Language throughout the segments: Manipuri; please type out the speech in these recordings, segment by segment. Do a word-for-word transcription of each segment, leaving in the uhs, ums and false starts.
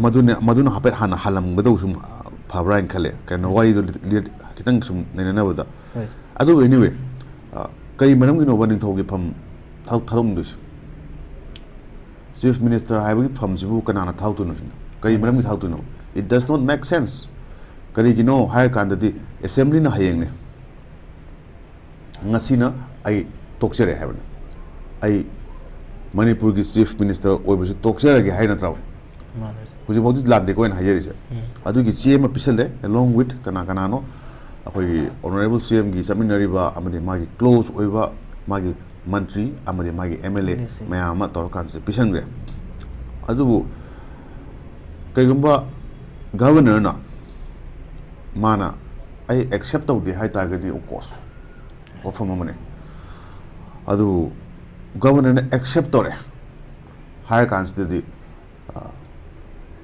ꯃꯗꯨꯅ ꯃꯗꯨꯅ ꯍꯥꯏꯐꯦꯠ ꯍꯥꯟꯅ ꯍꯜꯂꯝꯒꯗꯧꯕ ꯁꯨꯝ ꯐꯕ꯭ꯔꯥ ꯍꯥꯏꯅ ꯈꯜꯂꯦ, ꯀꯩꯅꯣ, ꯋꯥꯔꯤꯗꯣ ꯂꯤ- ꯂꯤ- ꯈꯤꯇꯪ ꯁꯨꯝ ꯅꯩꯅꯅꯕꯗ. ꯍꯣꯏ. ꯑꯗꯨꯕꯨ anyway, ꯑ, ꯀꯔꯤ ꯃꯔꯝꯒꯤꯅꯣꯕ ꯅꯤꯡꯊꯧꯒꯤ ꯐꯝ ꯊꯥꯗꯣꯛ- ꯊꯥꯗꯣꯛꯅꯤꯡꯗꯣꯏꯁꯦ? ꯆꯤꯐ ꯃꯤꯅꯤꯁꯇꯔ ꯍꯥꯏꯕꯒꯤ ꯐꯝꯁꯤꯕꯨ ꯀꯅꯥꯅ ꯊꯥꯗꯣꯛꯇꯣꯏꯅꯣ ꯁꯤꯅ? ꯀꯔꯤ ꯃꯔꯝꯒꯤ ꯊꯥꯗꯣꯛꯇꯣꯏꯅꯣ? It does not make sense. ꯀꯔꯤꯒꯤꯅꯣ ꯍꯥꯏꯔ ꯀꯥꯟꯗꯗꯤ ꯑꯦꯁꯦꯝꯕ꯭ꯂꯤꯅ ꯍꯌꯦꯡꯅꯦ, ꯉꯁꯤꯅ ꯑꯩ ꯇꯣꯛꯆꯔꯦ ꯍꯥꯏꯕꯅꯤ, ꯑꯩ ꯃꯅꯤꯄꯨꯔꯒꯤ ꯆꯤꯐ ꯃꯤꯅꯤꯁꯇꯔ ꯑꯣꯏꯕꯁꯤ ꯇꯣꯛꯆꯔꯒꯦ ꯍꯥꯏ ꯅꯠꯇ꯭ꯔꯕ? ꯃꯥꯅꯦ ꯁꯥꯔ. ꯍꯧꯖꯤꯛꯐꯥꯎꯗꯤ ꯂꯥꯟꯗꯦꯀꯣ ꯑꯩꯅ ꯍꯥꯏꯖꯔꯤꯁꯦ. ꯎꯝ. ꯑꯗꯨꯒꯤ ꯆꯦ ꯑꯃ ꯄꯤꯁꯜꯂꯦ, along with ꯀꯅꯥ ꯀꯅꯥꯅꯣ ꯑꯩꯈꯣꯏꯒꯤ ꯑꯣꯅꯔꯦꯕꯜ ꯁꯤ ꯑꯦꯝꯒꯤ ꯆꯠꯃꯤꯟꯅꯔꯤꯕ ꯑꯃꯗꯤ ꯃꯥꯒꯤ ꯀ꯭ꯂꯣꯖ ꯑꯣꯏꯕ ꯃꯥꯒꯤ ꯃꯟꯇ꯭ꯔꯤ ꯑꯃꯗꯤ ꯃꯥꯒꯤ M L A M L ꯑꯦꯁꯤꯡ. ꯃꯌꯥꯝ ꯑꯃ ꯇꯧꯔꯀꯥꯟꯁꯤꯗ ꯄꯤꯁꯟꯈ꯭ꯔꯦ. ꯑꯗꯨꯕꯨ ꯀꯩꯒꯨꯝꯕ ꯒꯚꯔꯅꯔꯅ ꯃꯥꯅ ꯑꯩ ꯑꯦꯛꯁꯦꯞ ꯇꯧꯗꯦ ꯍꯥꯏ ꯇꯥꯔꯒꯗꯤ, of course, ꯋꯥꯐꯝ ꯑꯃꯅꯤ. ꯑꯗꯨꯕꯨ ꯒꯚꯔꯅꯔꯅ ꯑꯦꯛꯁꯦꯞ ꯇꯧꯔꯦ ꯍꯥꯏꯔ ꯀꯥꯟꯁꯤꯗꯗꯤ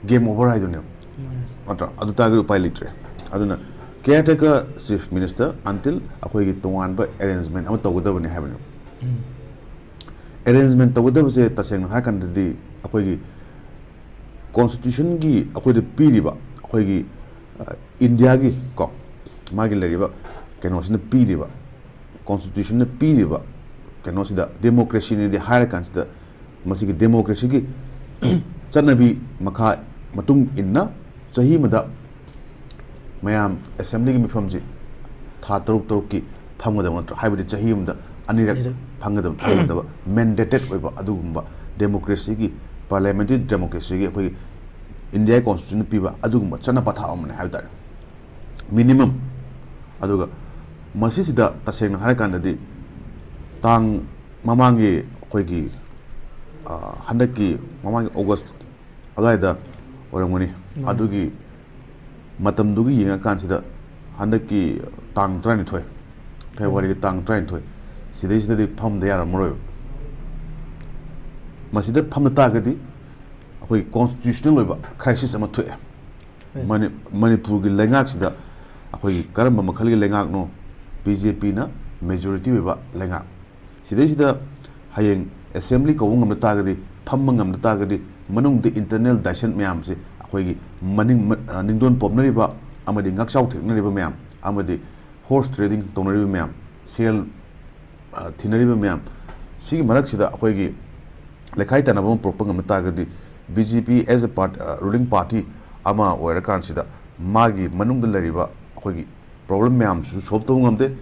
ꯒꯦꯝ ꯑꯣꯚꯔ ꯍꯥꯏꯗꯨꯅꯦꯕ, ꯃꯥꯅꯦ ꯁꯥꯔ. ꯅꯠꯇ꯭ꯔꯥ? ꯑꯗꯨ ꯇꯥꯔꯒꯗꯤ ꯎꯄꯥꯏ ꯂꯩꯇ꯭ꯔꯦ. ꯑꯗꯨꯅ caretaker chief minister until ꯑꯩꯈꯣꯏꯒꯤ ꯇꯣꯉꯥꯟꯕ ꯑꯦꯔꯦꯟꯖꯃꯦꯟ ꯑꯃ ꯇꯧꯒꯗꯕꯅꯤ ꯍꯥꯏꯕꯅꯦꯕ. ꯎꯝ. ꯑꯦꯔꯦꯟꯖꯃꯦꯟ ꯇꯧꯒꯗꯕꯁꯦ ꯇꯁꯦꯡꯅ ꯍꯥꯏꯔꯀꯥꯟꯗꯗꯤ ꯑꯩꯈꯣꯏꯒꯤ ꯀꯣꯟꯁꯇꯤꯇ꯭ꯌꯨꯁꯟꯒꯤ ꯑꯩꯈꯣꯏꯗ ꯄꯤꯔꯤꯕ ꯑꯩꯈꯣꯏꯒꯤ, ꯑ, ꯏꯟꯗꯤꯌꯥꯒꯤ ꯀꯣ, ꯃꯥꯒꯤ ꯂꯩꯔꯤꯕ ꯀꯩꯅꯣꯁꯤꯅ ꯄꯤꯔꯤꯕ, ꯀꯣꯟꯁꯇꯤꯇ꯭ꯌꯨꯁꯟꯅ ꯄꯤꯔꯤꯕ ꯀꯩꯅꯣꯁꯤꯗ ꯗꯦꯃꯣꯀ꯭ꯔꯦꯁꯤꯅꯤꯗꯤ ꯍꯥꯏꯔ ꯀꯥꯟꯁꯤꯗ ꯃꯁꯤꯒꯤ ꯗꯦꯃꯣꯀ꯭ꯔꯦꯁꯤꯒꯤ ꯆꯠꯅꯕꯤ ꯃꯈꯥ ꯃꯇꯨꯡ ꯏꯟꯅ ꯆꯍꯤ ꯑꯃꯗ ꯃꯌꯥꯝ ꯑꯦꯁꯦꯝꯕ꯭ꯂꯤꯒꯤ ꯃꯤꯐꯝꯁꯤ ꯊꯥ ꯇꯔꯨꯛ ꯇꯔꯨꯛꯀꯤ ꯐꯝꯒꯗꯕ ꯅꯠꯇ꯭ꯔꯣ? ꯍꯥꯏꯕꯗꯤ ꯆꯍꯤ ꯑꯃꯗ ꯑꯅꯤꯔꯛ ꯑꯅꯤꯔꯛ. ꯐꯝꯒꯗꯕ, ꯐꯝꯒꯗꯕ ꯃꯦꯟꯗꯦꯇꯦꯠ ꯑꯣꯏꯕ ꯑꯗꯨꯒꯨꯝꯕ ꯗꯦꯃꯣꯀ꯭ꯔꯦꯁꯤꯒꯤ, ꯄꯥꯔꯂꯤꯌꯥꯃꯦꯟꯇꯔꯤ ꯗꯦꯃꯣꯀ꯭ꯔꯦꯁꯤꯒꯤ ꯑꯩꯈꯣꯏꯒꯤ ꯏꯟꯗꯤꯌꯥꯒꯤ ꯀꯣꯟꯁꯇꯤꯇ꯭ꯌꯨꯁꯟꯅ ꯄꯤꯕ ꯑꯗꯨꯒꯨꯝꯕ ꯆꯠꯅ ꯄꯊꯥꯞ ꯑꯃꯅꯤ ꯍꯥꯏꯕ ꯇꯥꯔꯦ, ꯃꯤꯅꯤꯃꯝ. ꯑꯗꯨꯒ ꯃꯁꯤꯁꯤꯗ ꯇꯁꯦꯡꯅ ꯍꯥꯏꯔꯀꯥꯟꯗꯗꯤ ꯇꯥꯡ ꯃꯃꯥꯡꯒꯤ ꯑꯩꯈꯣꯏꯒꯤ, ꯑ, ꯍꯟꯗꯛꯀꯤ ꯃꯃꯥꯡꯒꯤ ꯑꯣꯒꯁ ꯑꯗꯨꯋꯥꯏꯗ ꯑꯣꯏꯔꯝꯒꯅꯤ. ꯃꯥꯅꯤ. ꯑꯗꯨꯒꯤ ꯃꯇꯝꯗꯨꯒꯤ ꯌꯦꯡꯉꯀꯥꯟꯁꯤꯗ ꯍꯟꯗꯛꯀꯤ ꯇꯥꯡ ꯇꯔꯥꯅꯤꯊꯣꯏ, ꯐꯦꯕ꯭ꯔꯨꯋꯥꯔꯤꯒꯤ ꯇꯥꯡ ꯇꯔꯥꯅꯤꯊꯣꯏ, ꯁꯤꯗꯩꯁꯤꯗꯗꯤ ꯐꯝꯗ ꯌꯥꯔꯝꯃꯔꯣꯏꯕ. ꯃꯁꯤꯗ ꯐꯝꯗ ꯇꯥꯔꯒꯗꯤ ꯑꯩꯈꯣꯏꯒꯤ ꯀꯣꯟꯁꯇꯤꯇ꯭ꯌꯨꯁꯅꯦꯜ ꯑꯣꯏꯕ ꯀ꯭ꯔꯥꯏꯁꯤꯁ ꯑꯃ ꯊꯣꯛꯑꯦ. ꯍꯣꯏ. ꯃꯅꯤ-, ꯃꯅꯤꯄꯨꯔꯒꯤ ꯂꯩꯉꯥꯛꯁꯤꯗ ꯑꯩꯈꯣꯏꯒꯤ ꯀꯔꯝꯕ ꯃꯈꯜꯒꯤ ꯂꯩꯉꯥꯛꯅꯣ? ꯕꯤ ꯖꯦ ꯄꯤꯅ ꯃꯦꯖꯣꯔꯤꯇꯤ ꯑꯣꯏꯕ ꯂꯩꯉꯥꯛ. ꯁꯤꯗꯩꯁꯤꯗ ꯍꯌꯦꯡ ꯑꯦꯁꯦꯝꯕ꯭ꯂꯤ ꯀꯧꯕ ꯉꯝꯗ ꯇꯥꯔꯒꯗꯤ, ꯐꯝꯕ ꯉꯝꯗ ꯇꯥꯔꯒꯗꯤ, ꯃꯅꯨꯡꯗ internal dissent ꯃꯌꯥꯝꯁꯦ ꯑꯩꯈꯣꯏꯒꯤ ꯃꯅꯤꯡ ꯃ- ꯑ, ꯅꯤꯡꯗꯣꯟ ꯄꯣꯝꯅꯔꯤꯕ ꯑꯃꯗꯤ ꯉꯛꯆꯥꯎ ꯊꯦꯛꯅꯔꯤꯕ ꯃꯌꯥꯝ ꯑꯃꯗꯤ horse trading ꯇꯧꯅꯔꯤꯕ ꯃꯌꯥꯝ, ꯁꯦꯜ ꯑ, ꯊꯤꯅꯔꯤꯕ ꯃꯌꯥꯝ ꯁꯤꯒꯤ ꯃꯔꯛꯁꯤꯗ ꯑꯩꯈꯣꯏꯒꯤ ꯂꯩꯈꯥꯏ ꯇꯥꯟꯅꯕ ꯑꯃ ꯄꯨꯔꯛꯄ ꯉꯝꯕ ꯇꯥꯔꯒꯗꯤ, B J P as a part ruling party ꯑꯃ ꯑꯣꯏꯔꯀꯥꯟꯁꯤꯗ ꯃꯥꯒꯤ ꯃꯅꯨꯡꯗ ꯂꯩꯔꯤꯕ ꯑꯩꯈꯣꯏꯒꯤ problem ꯃꯌꯥꯝꯁꯤꯁꯨ solve ꯇꯧꯕ ꯉꯝꯗꯦ꯫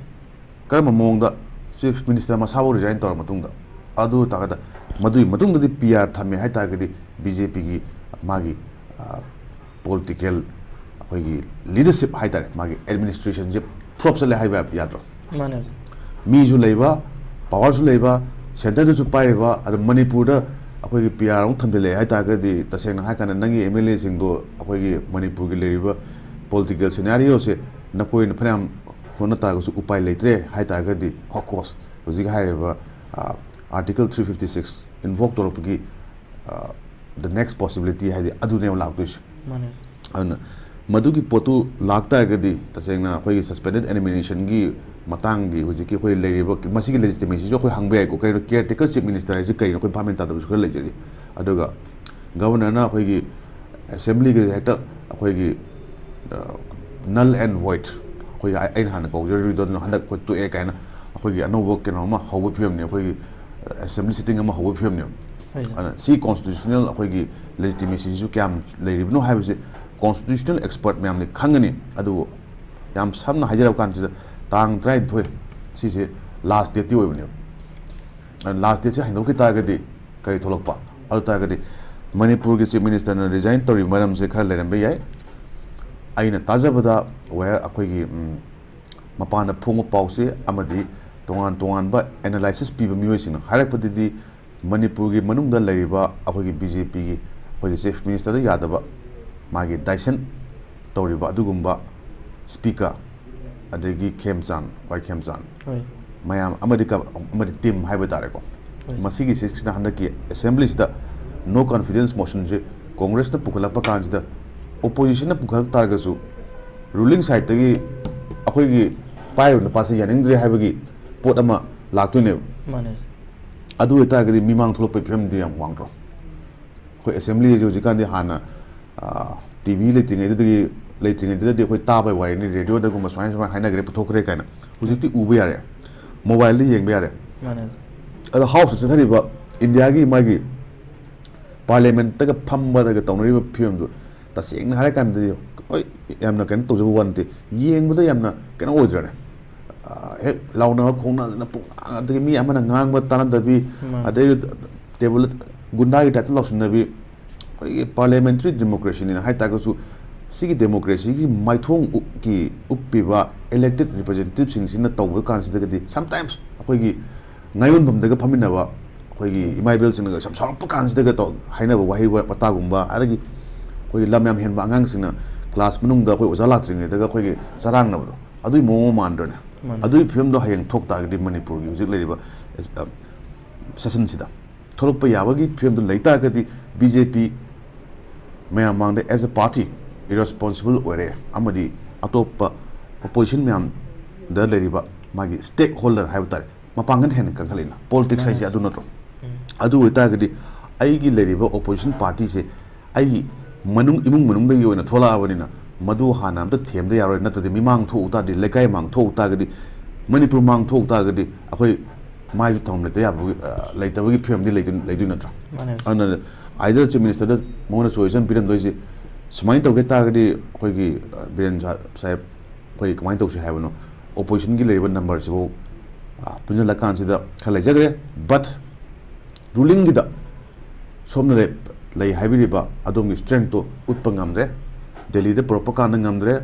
ꯀꯔꯝꯕ ꯃꯑꯣꯡꯗ chief minister ꯃꯁꯥꯐꯥꯎ resign ꯇꯧꯔ ꯃꯇꯨꯡꯗ, ꯑꯗꯨ ꯇꯥꯔꯒꯗꯤ ꯃꯗꯨꯒꯤ ꯃꯇꯨꯡꯗꯗꯤ P R ꯊꯝꯃꯦ ꯍꯥꯏꯇꯥꯔꯒꯗꯤ B J P ꯒꯤ ꯃꯥꯒꯤ ꯑ, political ꯑꯩꯈꯣꯏꯒꯤ leadership ꯍꯥꯏꯇꯥꯔꯦ, ꯃꯥꯒꯤ administration ꯁꯦ flop ꯆꯠꯂꯦ ꯍꯥꯏꯕ ꯌꯥꯗ꯭ꯔꯣ? ꯃꯥꯅꯦ ꯑꯣꯖꯥ꯫ ꯃꯤꯁꯨ ꯂꯩꯕ, power ꯁꯨ ꯂꯩꯕ, centre ꯗꯁꯨ ꯄꯥꯏꯔꯤꯕ, ꯑꯗꯣ ꯃꯅꯤꯄꯨꯔꯗ ꯑꯩꯈꯣꯏꯒꯤ P R ꯑꯃꯨꯛ ꯊꯝꯖꯤꯜꯂꯛꯑꯦ ꯍꯥꯏꯇꯥꯔꯒꯗꯤ, ꯇꯁꯦꯡꯅ ꯍꯥꯏꯔꯀꯥꯟꯗ ꯅꯪꯒꯤ M L A ꯁꯤꯡꯗꯣ ꯑꯩꯈꯣꯏꯒꯤ ꯃꯅꯤꯄꯨꯔꯒꯤ ꯂꯩꯔꯤꯕ political scenario ꯁꯦ ꯅꯈꯣꯏꯅ ꯐꯅꯌꯥꯝ ꯍꯣꯠꯅ ꯇꯥꯔꯒꯁꯨ ꯎꯄꯥꯏ ꯂꯩꯇ꯭ꯔꯦ ꯍꯥꯏꯇꯥꯔꯒꯗꯤ, of course ꯍꯧꯖꯤꯛ ꯍꯥꯏꯔꯤꯕ article three fifty six invoke ꯇꯧꯔꯛꯄꯒꯤ the next possibility ꯍꯥꯏꯗꯤ ꯑꯗꯨꯅꯦꯕ ꯂꯥꯛꯇꯣꯏꯁꯦ꯫ ꯃꯥꯅꯦ꯫ ꯑꯗꯨꯅ ꯃꯗꯨꯒꯤ ꯄꯣꯠꯇꯨ ꯂꯥꯛꯇꯥꯔꯒꯗꯤ, ꯇꯁꯦꯡꯅ ꯑꯩꯈꯣꯏꯒꯤ suspended animation ꯒꯤ ꯃꯇꯥꯡꯒꯤ ꯍꯧꯖꯤꯛꯀꯤ ꯑꯩꯈꯣꯏ ꯂꯩꯔꯤꯕ ꯃꯁꯤꯒꯤ legitimacy ꯁꯤꯁꯨ ꯑꯩꯈꯣꯏ ꯍꯪꯕ ꯌꯥꯏꯀꯣ, ꯀꯩꯅꯣ caretaker chief minister ꯍꯥꯏꯁꯦ ꯀꯩꯅꯣ, ꯑꯩꯈꯣꯏ ꯚꯥꯞ ꯃꯦꯟ ꯇꯥꯗꯕꯁꯨ ꯈꯔ ꯂꯩꯖꯔꯤ꯫ ꯑꯗꯨꯒ governor ꯅ ꯑꯩꯈꯣꯏꯒꯤ assembly ꯒꯤ ꯍꯦꯛꯇ ꯑꯩꯈꯣꯏꯒꯤ null and void, ꯑꯩꯈꯣꯏꯒꯤ ꯑꯩ- ꯑꯩꯅ ꯍꯥꯟꯅ ꯀꯧꯖꯔꯨꯔꯤꯗꯣ ꯑꯗꯨꯅ ꯍꯟꯗꯛ ꯑꯩꯈꯣꯏ ꯇꯣꯛꯑꯦ ꯀꯥꯏꯅ ꯑꯩꯈꯣꯏꯒꯤ ꯑꯅꯧꯕ ꯀꯩꯅꯣ ꯑꯃ ꯍꯧꯕ ꯐꯤꯕꯝꯅꯤ, ꯑꯩꯈꯣꯏꯒꯤ assembly sitting ꯑꯃ ꯍꯧꯕ ꯐꯤꯕꯝꯅꯦꯕ꯫ ꯍꯣꯏ, ꯁꯥꯔ꯫ ꯑꯗꯨꯅ ꯁꯤ constitutional ꯑꯩꯈꯣꯏꯒꯤ legitimacy ꯁꯤꯁꯨ ꯀꯌꯥꯝ ꯂꯩꯔꯤꯕꯅꯣ ꯍꯥꯏꯕꯁꯦ constitutional expert ꯃꯌꯥꯝꯅ ꯈꯪꯒꯅꯤ꯫ ꯑꯗꯨꯕꯨ ꯌꯥꯝ ꯁꯝꯅ ꯍꯥꯏꯖꯔꯕ ꯀꯥꯟꯁꯤꯗ, ꯇꯥꯡ ꯇꯔꯥꯅꯤꯊꯣꯏ ꯁꯤꯁꯦ last date ꯇꯤ ꯑꯣꯏꯕꯅꯦꯕ꯫ Last date ꯁꯦ ꯍꯦꯟꯗꯣꯛꯈꯤ ꯇꯥꯔꯒꯗꯤ ꯀꯔꯤ ꯊꯣꯛꯂꯛꯄ? ꯑꯗꯨ ꯇꯥꯔꯒꯗꯤ ꯃꯅꯤꯄꯨꯔꯒꯤ chief minister ꯅ resign ꯇꯧꯔꯤꯕ ꯃꯔꯝꯁꯦ ꯈꯔ ꯂꯩꯔꯝꯕ ꯌꯥꯏ꯫ ꯑꯩꯅ ꯇꯥꯖꯕꯗ, where ꯑꯩꯈꯣꯏꯒꯤ, ꯎꯝ, ꯃꯄꯥꯟꯗ ꯐꯣꯡꯕ ꯄꯥꯎꯆꯦ ꯑꯃꯗꯤ ꯇꯣꯉꯥꯟ ꯇꯣꯉꯥꯟꯕ analysis ꯄꯤꯕ ꯃꯤꯑꯣꯏꯁꯤꯡꯅ ꯍꯥꯏꯔꯛꯄꯗꯗꯤ, ꯃꯅꯤꯄꯨꯔꯒꯤ ꯃꯅꯨꯡꯗ ꯂꯩꯔꯤꯕ ꯑꯩꯈꯣꯏꯒꯤ B J P ꯒꯤ ꯑꯩꯈꯣꯏꯒꯤ chief minister ꯗ ꯌꯥꯗꯕ, ꯃꯥꯒꯤ dissent ꯇꯧꯔꯤꯕ ꯑꯗꯨꯒꯨꯝꯕ speaker, ꯑꯗꯒꯤ ꯈꯦꯝꯆꯥꯟ, ꯋꯥꯏ ꯈꯦꯝꯆꯥꯟ, ꯍꯣꯏ꯫ ꯃꯌꯥꯝ ꯑꯃꯗꯤ ꯀ- ꯑꯃꯗꯤ team ꯍꯥꯏꯕ ꯇꯥꯔꯦꯀꯣ꯫ ꯍꯣꯏ꯫ ꯃꯁꯤꯒꯤ ꯁꯤꯛꯁꯅ ꯍꯟꯗꯛꯀꯤ assembly ꯁꯤꯗ no confidence motion ꯁꯦ Congress ꯅ ꯄꯨꯈꯠꯂꯛꯄ ꯀꯥꯟꯁꯤꯗ, opposition ꯅ ꯄꯨꯈꯠꯂꯛ ꯇꯥꯔꯒꯁꯨ ruling side ꯇꯒꯤ ꯑꯩꯈꯣꯏꯒꯤ ꯄꯥꯏꯔꯤꯕ ꯅꯨꯄꯥꯁꯦ ꯌꯥꯅꯤꯡꯗ꯭ꯔꯦ ꯍꯥꯏꯕꯒꯤ ꯄꯣꯠ ꯑꯃ ꯂꯥꯛꯇꯣꯏꯅꯦꯕ꯫ ꯃꯥꯅꯦ꯫ ꯑꯗꯨ ꯑꯣꯏꯇꯥꯔꯒꯗꯤ ꯃꯤꯃꯥꯡ ꯊꯣꯛꯂꯛꯄꯒꯤ ꯐꯤꯕꯝꯗꯤ ꯌꯥꯝ ꯋꯥꯡꯗ꯭ꯔꯣ? ꯑꯩꯈꯣꯏ ꯑꯦꯁꯦꯝꯕ꯭ꯂꯤꯁꯦ ꯍꯧꯖꯤꯛꯀꯥꯟꯗꯤ ꯍꯥꯟꯅ ꯇꯤ ꯚꯤ ꯂꯩꯇ꯭ꯔꯤꯉꯩꯗꯗꯒꯤ, ꯂꯩꯇ꯭ꯔꯤꯉꯩꯗꯗꯗꯤ ꯑꯩꯈꯣꯏ ꯇꯥꯕꯩ ꯋꯥꯔꯤꯅꯤ, ꯔꯦꯗꯤꯑꯣꯗꯒꯨꯝꯕ ꯁꯨꯃꯥꯏꯅ ꯁꯨꯃꯥꯏꯅ ꯍꯥꯏꯅꯈ꯭ꯔꯦ, ꯄꯨꯊꯣꯛꯈ꯭ꯔꯦ ꯀꯥꯏꯅ꯫ ꯍꯧꯖꯤꯛꯇꯤ ꯎꯕ ꯌꯥꯔꯦ, ꯃꯣꯕꯥꯏꯜꯗ ꯌꯦꯡꯕ ꯌꯥꯔꯦ꯫ ꯃꯥꯅꯦ꯫ ꯑꯗꯣ ꯍꯥꯎꯁꯇ ꯆꯠꯊꯔꯤꯕ ꯏꯟꯗꯤꯌꯥꯒꯤ ꯃꯥꯒꯤ ꯄꯥꯔꯂꯤꯌꯥꯃꯦꯟꯠꯇꯒ ꯐꯝꯕꯗꯒ ꯇꯧꯅꯔꯤꯕ ꯐꯤꯕꯝꯗꯨ ꯇꯁꯦꯡꯅ ꯍꯥꯏꯔꯀꯥꯟꯗꯗꯤ ꯍꯣꯏ, ꯌꯥꯝꯅ ꯀꯩꯅꯣ ꯇꯧꯖꯕ ꯋꯥ ꯅꯠꯇꯦ, ꯌꯦꯡꯕꯗ ꯌꯥꯝꯅ ꯀꯩꯅꯣ ꯑꯣꯏꯗ꯭ꯔꯅꯦ? ꯑ, ꯍꯦꯛ ꯂꯥꯎꯅꯕ ꯈꯣꯡꯅꯗꯅ ꯄꯨꯡ ꯑꯗꯒꯤ ꯃꯤ ꯑꯃꯅ ꯉꯥꯡꯕ ꯇꯥꯅꯗꯕꯤ, ꯃꯥꯅꯦ꯫ ꯑꯗꯩ ꯇꯦꯕꯜ ꯒꯨꯟꯗꯥꯒꯤ ꯇꯥꯏꯞꯇ ꯂꯥꯎꯁꯤꯟꯅꯕꯤ꯫ ꯑꯩꯈꯣꯏꯒꯤ ꯄꯥꯔꯂꯤꯌꯥꯃꯦꯟꯇꯔꯤ ꯗꯦꯃꯣꯀ꯭ꯔꯦꯁꯤꯅꯦꯅ ꯍꯥꯏ ꯇꯥꯔꯒꯁꯨ, ꯁꯤꯒꯤ ꯗꯦꯃꯣꯀ꯭ꯔꯦꯁꯤꯒꯤ ꯃꯥꯏꯊꯣꯡꯒꯤ ꯎꯞꯄꯤꯕ ꯏꯂꯦꯛꯇꯦꯠ ꯔꯤꯄ꯭ꯔꯖꯦꯟꯇꯦꯇꯤꯚꯁꯤꯡꯁꯤꯅ ꯇꯧꯕ ꯀꯥꯟꯁꯤꯗꯒꯗꯤ ꯁꯝꯇꯥꯏꯝꯁ ꯑꯩꯈꯣꯏꯒꯤ ꯉꯥꯌꯣꯟꯐꯝꯗꯒ ꯐꯝꯃꯤꯟꯅꯕ ꯑꯩꯈꯣꯏꯒꯤ ꯏꯃꯥ ꯏꯕꯦꯜꯁꯤꯡꯅꯒ ꯌꯥꯝ ꯁꯥꯎꯔꯛꯄ ꯀꯥꯟꯁꯤꯗꯒ ꯇꯧ-, ꯍꯥꯏꯅꯕ ꯋꯥꯍꯩ ꯋꯥꯇꯥꯒꯨꯝꯕ, ꯑꯗꯒꯤ ꯑꯩꯈꯣꯏꯒꯤ ꯂꯝ ꯌꯥꯝ ꯍꯦꯟꯕ ꯑꯉꯥꯡꯁꯤꯡꯅ ꯀ꯭ꯂꯥꯁ ꯃꯅꯨꯡꯗ ꯑꯩꯈꯣꯏ ꯑꯣꯖꯥ ꯂꯥꯛꯇ꯭ꯔꯤꯉꯩꯗꯒ ꯑꯩꯈꯣꯏꯒꯤ ꯆꯔꯥꯡꯅꯕꯗꯣ, ꯑꯗꯨꯒꯤ ꯃꯑꯣꯡ ꯑꯃ ꯃꯥꯟꯗ꯭ꯔꯅꯦ? ꯃꯥꯅꯦ꯫ ꯑꯗꯨꯒꯤ ꯐꯤꯕꯝꯗꯣ ꯍꯌꯦꯡ ꯊꯣꯛ ꯇꯥꯔꯒꯗꯤ ꯃꯅꯤꯄꯨꯔꯒꯤ ꯍꯧꯖꯤꯛ ꯂꯩꯔꯤꯕ, ꯑ, ꯁꯦꯁꯟꯁꯤꯗ ꯊꯣꯛꯂꯛꯄ ꯌꯥꯕꯒꯤ ꯐꯤꯕꯝꯗꯨ ꯂꯩ ꯇꯥꯔꯒꯗꯤ ꯕꯤ ꯖꯦ ꯄꯤ ꯃꯌꯥꯝ ꯃꯥꯡꯗ as a party irresponsible ꯑꯣꯏꯔꯦ, ꯑꯃꯗꯤ ꯑꯇꯣꯞꯄ opposition ꯃꯌꯥꯝꯗ ꯂꯩꯔꯤꯕ ꯃꯥꯒꯤ stakeholder ꯍꯥꯏꯕ ꯇꯥꯔꯦ, ꯃꯄꯥꯡꯒꯜ ꯍꯦꯟꯅ ꯀꯟꯈꯠꯂꯛꯏꯅ꯫ ꯄꯣꯂꯤꯇꯤꯛꯁ ꯍꯥꯏꯁꯦ ꯑꯗꯨ ꯅꯠꯇ꯭ꯔꯣ? ꯑꯗꯨ ꯑꯣꯏꯇꯥꯔꯒꯗꯤ ꯑꯩꯒꯤ ꯂꯩꯔꯤꯕ opposition partyꯁꯦ ꯑꯩꯒꯤ ꯃꯅꯨꯡ, ꯏꯃꯨꯡ ꯃꯅꯨꯡꯗꯒꯤ ꯑꯣꯏꯅ ꯊꯣꯛꯂꯛꯑꯕꯅꯤꯅ ꯃꯗꯨ ꯍꯥꯟꯅ ꯑꯝꯇ ꯊꯦꯝꯗ ꯌꯥꯔꯣꯏ, ꯅꯠꯇ꯭ꯔꯗꯤ ꯃꯤꯃꯥꯡ ꯊꯣꯛꯎ ꯇꯥꯔꯗꯤ, ꯂꯩꯀꯥꯏ ꯃꯥꯡ ꯊꯣꯛꯎ ꯇꯥꯔꯒꯗꯤ, ꯃꯅꯤꯄꯨꯔ ꯃꯥꯡ ꯊꯣꯛꯎ ꯇꯥꯔꯒꯗꯤ ꯑꯩꯈꯣꯏ ꯃꯥꯏꯁꯨ ꯊꯝꯐꯝ ꯂꯩꯇ ꯌꯥꯕꯒꯤ, ꯑ, ꯂꯩꯇꯕꯒꯤ ꯐꯤꯕꯝꯗꯤ ꯂꯩꯗꯣꯏ, ꯂꯩꯗꯣꯏ ꯅꯠꯇ꯭ꯔꯣ? ꯃꯥꯅꯦ꯫ ꯑꯗꯨꯅ either Chief Ministerꯗ ꯃꯉꯣꯟꯗ suggestion ꯄꯤꯔꯝꯗꯣꯏꯁꯦ, ꯁꯨꯃꯥꯏꯅ ꯇꯧꯒꯦ ꯇꯥꯔꯒꯗꯤ ꯑꯩꯈꯣꯏꯒꯤ, ꯑ, ꯕꯤꯔꯦꯟ ꯁꯥ-, ꯁꯥꯍꯦꯕ, ꯑꯩꯈꯣꯏ ꯀꯃꯥꯏꯅ ꯇꯧꯁꯤ ꯍꯥꯏꯕꯅꯣ? Oppositionꯒꯤ ꯂꯩꯔꯤꯕ numberꯁꯤꯕꯨ, ꯑ, ꯄꯨꯟꯁꯤꯜꯂꯀꯥꯟꯁꯤꯗ ꯈꯔ ꯂꯩꯖꯈ꯭ꯔꯦ, but rulingꯒꯤꯗ ꯁꯣꯝꯅ ꯂꯩ, ꯂꯩ ꯍꯥꯏꯕꯤꯔꯤꯕ ꯑꯗꯣꯝꯒꯤ strengthꯇꯣ ꯎꯠꯄ ꯉꯝꯗ꯭ꯔꯦ, ꯗꯦꯜꯂꯤꯗ ꯄꯨꯔꯛꯄ ꯀꯥꯟꯗ ꯉꯝꯗ꯭ꯔꯦ,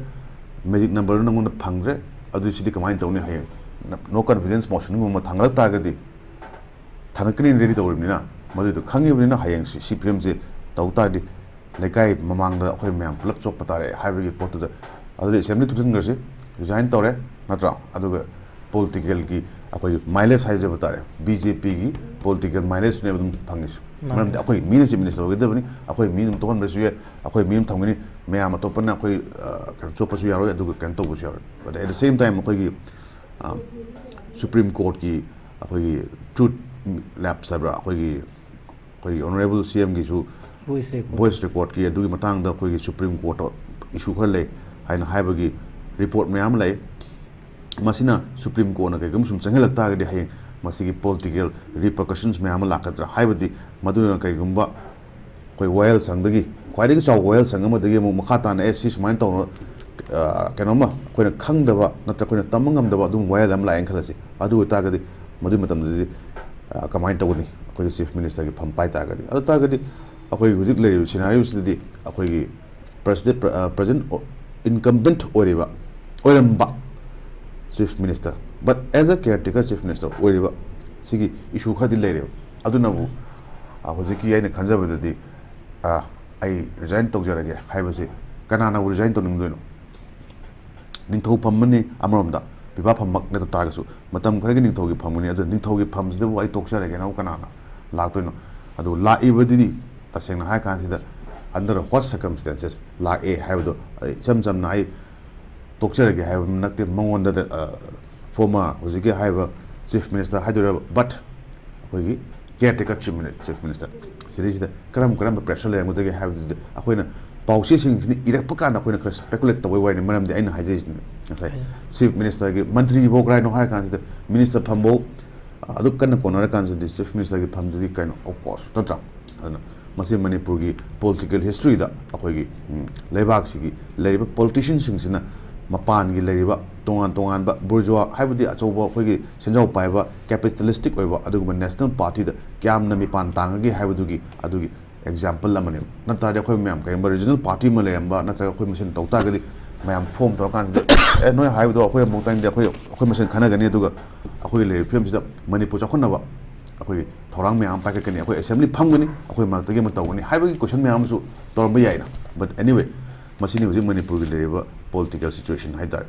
magic numberꯗꯨ ꯅꯉꯣꯟꯗ ꯐꯪꯗ꯭ꯔꯦ, ꯑꯗꯨ ꯁꯤꯗꯤ ꯀꯃꯥꯏꯅ ꯇꯧꯅꯤ? ꯍꯌꯦꯡ no confidence motionꯒꯨꯝꯕ ꯊꯥꯡꯒꯠꯂꯛ ꯇꯥꯔꯒꯗꯤ ꯊꯥꯡꯒꯠꯀꯅꯤꯅ ready ꯇꯧꯔꯤꯕꯅꯤꯅ, ꯃꯗꯨꯗꯣ ꯈꯪꯉꯤꯕꯅꯤꯅ ꯍꯌꯦꯡ ꯁꯤ, ꯁꯤ ꯐꯤꯕꯝꯁꯦ ꯇꯧ ꯇꯥꯔꯗꯤ ꯂꯩꯀꯥꯏ ꯃꯃꯥꯡꯗ ꯑꯩꯈꯣꯏ ꯃꯌꯥꯝ ꯄꯨꯂꯞ ꯆꯣꯞꯄ ꯇꯥꯔꯦ ꯍꯥꯏꯕꯒꯤ ꯄꯣꯠꯇꯨꯗ, ꯑꯗꯨꯗꯤ assembly ꯊꯨꯞꯆꯤꯟꯈ꯭ꯔꯁꯤ, resign ꯇꯧꯔꯦ, ꯅꯠꯇ꯭ꯔꯥ? ꯑꯗꯨꯒ politicalꯒꯤ ꯑꯩꯈꯣꯏꯒꯤ mileage ꯍꯥꯏꯖꯕ ꯇꯥꯔꯦ, ꯕꯤ ꯖꯦ ꯄꯤꯒꯤ political mileageꯅꯦꯕ ꯑꯗꯨꯝ ꯐꯪꯉꯤꯁꯦ꯫ ꯃꯥꯅꯦ꯫ ꯃꯔꯝꯗꯤ ꯑꯩꯈꯣꯏ ꯃꯤꯅ Chief Minister ꯑꯣꯏꯒꯗꯕꯅꯤ, ꯑꯩꯈꯣꯏ ꯃꯤ ꯑꯗꯨꯝ ꯇꯣꯛꯍꯟꯕꯁꯨ ꯌꯥꯏ, ꯑꯩꯈꯣꯏ ꯃꯤ ꯑꯗꯨꯝ ꯊꯝꯒꯅꯤ, ꯃꯌꯥꯝ ꯑꯇꯣꯞꯄꯅ ꯑꯩꯈꯣꯏ, ꯑ, ꯀꯩꯅꯣ ꯆꯣꯞꯄꯁꯨ ꯌꯥꯔꯣꯏ, ꯑꯗꯨꯒ ꯀꯩꯅꯣ ꯇꯧꯕꯁꯨ ꯌꯥꯔꯣꯏ꯫ But at the same time ꯑꯩꯈꯣꯏꯒꯤ, ꯑ, Supreme Courtꯀꯤ ꯑꯩꯈꯣꯏꯒꯤ truth lapse ꯍꯥꯏꯕ꯭ꯔꯥ, ꯑꯩꯈꯣꯏꯒꯤ, ꯑꯩꯈꯣꯏꯒꯤ Honourable ꯁꯤ ꯑꯦꯝꯒꯤꯁꯨ Voice record. Voice recordꯀꯤ ꯑꯗꯨꯒꯤ ꯃꯇꯥꯡꯗ ꯑꯩꯈꯣꯏꯒꯤ Supreme Courtꯇ issue ꯈꯔ ꯂꯩ ꯍꯥꯏꯅ ꯍꯥꯏꯕꯒꯤ report ꯃꯌꯥꯝ ꯑꯃ ꯂꯩ꯫ ꯃꯁꯤꯅ Supreme Courtꯅ ꯀꯩꯒꯨꯝꯕ ꯁꯨꯝ ꯆꯪꯍꯜꯂꯛ ꯇꯥꯔꯒꯗꯤ ꯍꯌꯦꯡ ꯃꯁꯤꯒꯤ political repercussions ꯃꯌꯥꯝ ꯑꯃ ꯂꯥꯛꯀꯗ꯭ꯔꯥ? ꯍꯥꯏꯕꯗꯤ ꯃꯗꯨꯅ ꯀꯩꯒꯨꯝꯕ ꯑꯩꯈꯣꯏ ꯋꯥꯌꯦꯜ ꯁꯪꯗꯒꯤ, ꯈ꯭ꯋꯥꯏꯗꯒꯤ ꯆꯥꯎꯕ ꯋꯥꯌꯦꯜ ꯁꯪ ꯑꯃꯗꯒꯤ ꯑꯃꯨꯛ ꯃꯈꯥ ꯇꯥꯅ, "ꯑꯦ, ꯁꯤ ꯁꯨꯃꯥꯏꯅ ꯇꯧꯅ, ꯑ, ꯀꯩꯅꯣꯝꯃ ꯑꯩꯈꯣꯏꯅ ꯈꯪꯗꯕ ꯅꯠꯇ꯭ꯔꯒ ꯑꯩꯈꯣꯏꯅ ꯇꯝꯕ ꯉꯝꯗꯕ ꯑꯗꯨꯒꯨꯝꯕ ꯋꯥꯌꯦꯜ ꯑꯃ ꯂꯥꯛꯑꯦꯅ ꯈꯜꯂꯁꯤ꯫ ꯑꯗꯨ ꯑꯣꯏꯇꯥꯔꯒꯗꯤ ꯃꯗꯨꯒꯤ ꯃꯇꯝꯗꯗꯤ, ꯑ, ꯀꯃꯥꯏꯅ ꯇꯧꯒꯅꯤ?" ꯑꯩꯈꯣꯏꯒꯤ Chief Ministerꯒꯤ ꯐꯝ ꯄꯥꯏ ꯇꯥꯔꯒꯗꯤ, ꯑꯗꯨ ꯇꯥꯔꯒꯗꯤ ꯑꯩꯈꯣꯏ ꯍꯧꯖꯤꯛ ꯂꯩꯔꯤꯕ scenarioꯁꯤꯗꯗꯤ ꯑꯩꯈꯣꯏꯒꯤ president, ꯑ, present incumbent ꯑꯣꯏꯔꯤꯕ, ꯑꯣꯏꯔꯝꯕ Chief Minister, but as a caretaker Chief Minister ꯑꯣꯏꯔꯤꯕ ꯁꯤꯒꯤ issue ꯈꯔꯗꯤ ꯂꯩꯔꯦꯕ꯫ ꯑꯗꯨꯅꯕꯨ, ꯑ, ꯍꯧꯖꯤꯛꯀꯤ ꯑꯩꯅ ꯈꯟꯖꯕꯗꯗꯤ, ꯑ, "ꯑꯩ resign ꯇꯧꯖꯔꯒꯦ" ꯍꯥꯏꯕꯁꯤ ꯀꯅꯥꯅꯕꯨ resign ꯇꯧꯅꯤꯡꯗꯣꯏꯅꯣ? ꯅꯤꯡꯊꯧ ꯐꯝꯃꯅꯤ ꯑꯃꯔꯣꯝꯗ, ꯐꯤꯐꯥ ꯐꯝꯃꯛ ꯅꯠꯇ ꯇꯥꯔꯒꯁꯨ, ꯃꯇꯝ ꯈꯔꯒꯤ ꯅꯤꯡꯊꯧꯒꯤ ꯐꯝꯒꯅꯤ꯫ ꯑꯗꯨ ꯅꯤꯡꯊꯧꯒꯤ ꯐꯝꯁꯤꯗꯕꯨ ꯑꯩ ꯇꯣꯛꯆꯔꯒꯦꯅꯕꯨ ꯀꯅꯥꯅ ꯂꯥꯛꯇꯣꯏꯅꯣ? ꯑꯗꯨ ꯂꯥꯛꯏꯕꯗꯨꯗꯤ ꯇꯁꯦꯡꯅ ꯍꯥꯏꯔ ꯀꯥꯟꯁꯤꯗ under what circumstances ꯂꯥꯛꯑꯦ ꯍꯥꯏꯕꯗꯣ, ꯑꯩ ꯏꯆꯝ ꯆꯝꯅ ꯑꯩ ꯇꯣꯛꯆꯔꯒꯦ ꯍꯥꯏꯕ ꯅꯠꯇꯦ꯫ ꯃꯉꯣꯟꯗ, ꯑ, former ꯍꯧꯖꯤꯛꯀꯤ ꯍꯥꯏꯔꯤꯕ Chief Minister ꯍꯥꯏꯗꯣꯏꯔꯕ, but ꯑꯩꯈꯣꯏꯒꯤ caretaker Chief Mini-, Chief Minister ꯁꯤꯗꯩꯁꯤꯗ ꯀꯔꯝ ꯀꯔꯝꯕ pressure ꯂꯩꯔꯝꯒꯗꯒꯦ ꯍꯥꯏꯕꯗꯨꯗꯤ ꯑꯩꯈꯣꯏꯅ ꯄꯥꯎꯆꯦꯁꯤꯡꯁꯤꯅ ꯏꯔꯛꯄ ꯀꯥꯟꯗ ꯑꯩꯈꯣꯏꯅ ꯈꯔ speculate ꯇꯧꯕꯩ ꯋꯥꯔꯤꯅꯤ꯫ ꯃꯔꯝꯗꯤ ꯑꯩꯅ ꯍꯥꯏꯖꯔꯤꯁꯤꯅꯤ, ꯉꯁꯥꯏ Chief Ministerꯒꯤ ꯃꯟꯇ꯭ꯔꯤꯐꯥꯎ ꯀꯔꯥꯏꯅꯣ ꯍꯥꯏꯔ ꯀꯥꯟꯁꯤꯗ, Minister ꯐꯝꯐꯥꯎ ꯑꯗꯨ ꯀꯟꯅ ꯀꯣꯟꯅꯔ ꯀꯥꯟꯁꯤꯗꯗꯤ Chief Ministerꯒꯤ ꯐꯝꯗꯨꯗꯤ ꯀꯩꯅꯣ, of course, ꯅꯠꯇ꯭ꯔꯥ? ꯑꯗꯨꯅ ꯃꯁꯤ ꯃꯅꯤꯄꯨꯔꯒꯤ political historyꯗ ꯑꯩꯈꯣꯏꯒꯤ, ꯎꯝ, ꯂꯩꯕꯥꯛꯁꯤꯒꯤ ꯂꯩꯔꯤꯕ politicianꯁꯤꯡꯁꯤꯅ ꯃꯄꯥꯟꯒꯤ ꯂꯩꯔꯤꯕ ꯇꯣꯉꯥꯟ ꯇꯣꯉꯥꯟꯕ bourgeois, ꯍꯥꯏꯕꯗꯤ ꯑꯆꯧꯕ ꯑꯩꯈꯣꯏꯒꯤ ꯁꯦꯟꯖꯥꯎ ꯄꯥꯏꯕ capitalistic ꯑꯣꯏꯕ ꯑꯗꯨꯒꯨꯝꯕ national partyꯗ ꯀꯌꯥꯝꯅ ꯃꯤꯄꯥꯟ ꯇꯥꯡꯉꯒꯦ ꯍꯥꯏꯕꯗꯨꯒꯤ ꯑꯗꯨꯒꯤ example ꯑꯃꯅꯦꯕ꯫ ꯅꯠꯇ꯭ꯔꯗꯤ ꯑꯩꯈꯣꯏ ꯃꯌꯥꯝ ꯀꯔꯤꯒꯨꯝꯕ regional party ꯑꯃ ꯂꯩꯔꯝꯕ ꯅꯠꯇ꯭ꯔꯒ ꯑꯩꯈꯣꯏ ꯃꯁꯦꯟ ꯇꯧ ꯇꯥꯔꯒꯗꯤ, ꯃꯌꯥꯝ form ꯇꯧꯔꯀꯥꯟꯁꯤꯗ, "ꯑꯦ, ꯅꯣꯏ ꯍꯥꯏꯕꯗꯣ ꯑꯩꯈꯣꯏ ꯑꯃꯨꯛ ꯇꯥꯅꯤꯡꯗꯦ, ꯑꯩꯈꯣꯏ, ꯑꯩꯈꯣꯏ ꯃꯁꯦꯟ ꯈꯟꯅꯒꯅꯤ, ꯑꯗꯨꯒ ꯑꯩꯈꯣꯏꯒꯤ ꯂꯩꯔꯤꯕ ꯐꯤꯕꯝꯁꯤꯗ ꯃꯅꯤꯄꯨꯔ ꯆꯥꯎꯈꯠꯅꯕ ꯑꯩꯈꯣꯏꯒꯤ ꯊꯧꯔꯥꯡ ꯃꯌꯥꯝ ꯑꯃ ꯄꯥꯏꯈꯠꯀꯅꯤ, ꯑꯩꯈꯣꯏ assembly ꯐꯝꯒꯅꯤ, ꯑꯩꯈꯣꯏ ꯃꯔꯛꯇꯒꯤ ꯑꯃ ꯇꯧꯒꯅꯤ" ꯍꯥꯏꯕꯒꯤ question ꯃꯌꯥꯝ ꯑꯃꯁꯨ ꯇꯧꯔꯝꯕ ꯌꯥꯏꯅ꯫ But anyway, ꯃꯁꯤꯅꯤ ꯍꯧꯖꯤꯛ ꯃꯅꯤꯄꯨꯔꯒꯤ ꯂꯩꯔꯤꯕ political situation ꯍꯥꯏꯇꯥꯔꯦ꯫